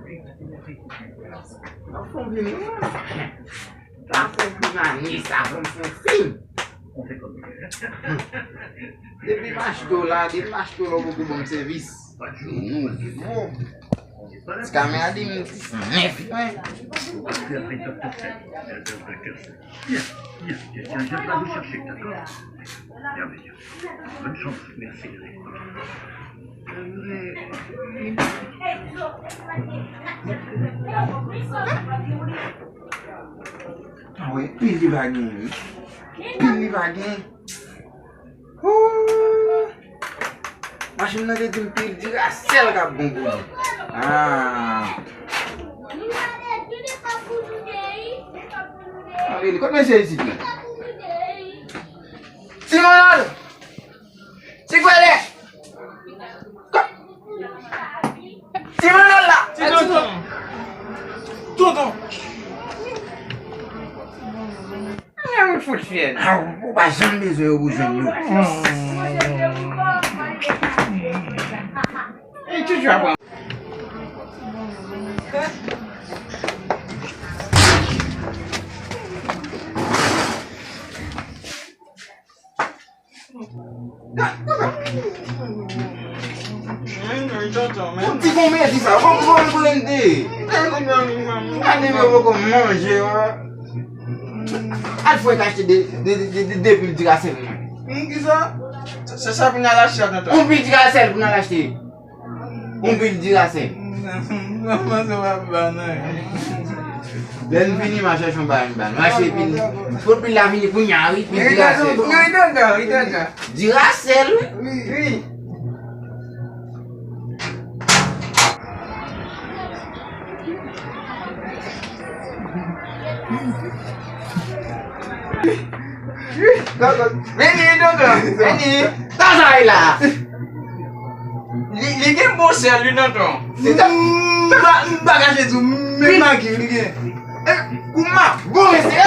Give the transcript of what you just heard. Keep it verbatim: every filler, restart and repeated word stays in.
Sa fon vin, non? Sa fon vin ane, sa fon fon fin. Depi m achte w la, depi m achte w la, ou poko ban m sèvis. Ti kamè a di m ti nèf, wi. Bien, bien, bien, bien, je vais vous chercher, d'accord? Merveilleux. Bonne chance, merci. Ah wi, pil li pa gen, wi. Pil li pa gen. Ooh! Machin nan te di m pil Duracell k ap bon pou li. Ah. Ah, Eli, kot mesye isit la? Ti Manòl! Ti Gwèlè! Ko-, Ti Manòl la! Ti Tonton! Tonton! Ann fout fè n. Ah, ou pa janm bezwen yo pou jwenn yo. Ey, Tchouchou ap pran. Yon ti komedi sa, bon, bon, bon, bon. Gade, yo poko manje, wa. Al fè achte de, de, de, de, de pil Duracell, man. Hmm, kisa? Se sa pou n al achte a, tonton. Yon pil Duracell pou n al achte. Yon pil Duracell. Kòmanse w ap ba nan. Lè n fini, m a chèche yon bagay m ba nou. M achte pil. Pou pil la vini kounye a, wi, pil Duracell. Wi, tonton, wi, tonton. Duracell? Wi, wi. Vini, tonton, vini. Sa sa ye la? Li, li gen bon sèl, wi, tonton. M pa, m pa kache di w, men magi li gen. Eh, kouman? Bon, mesye.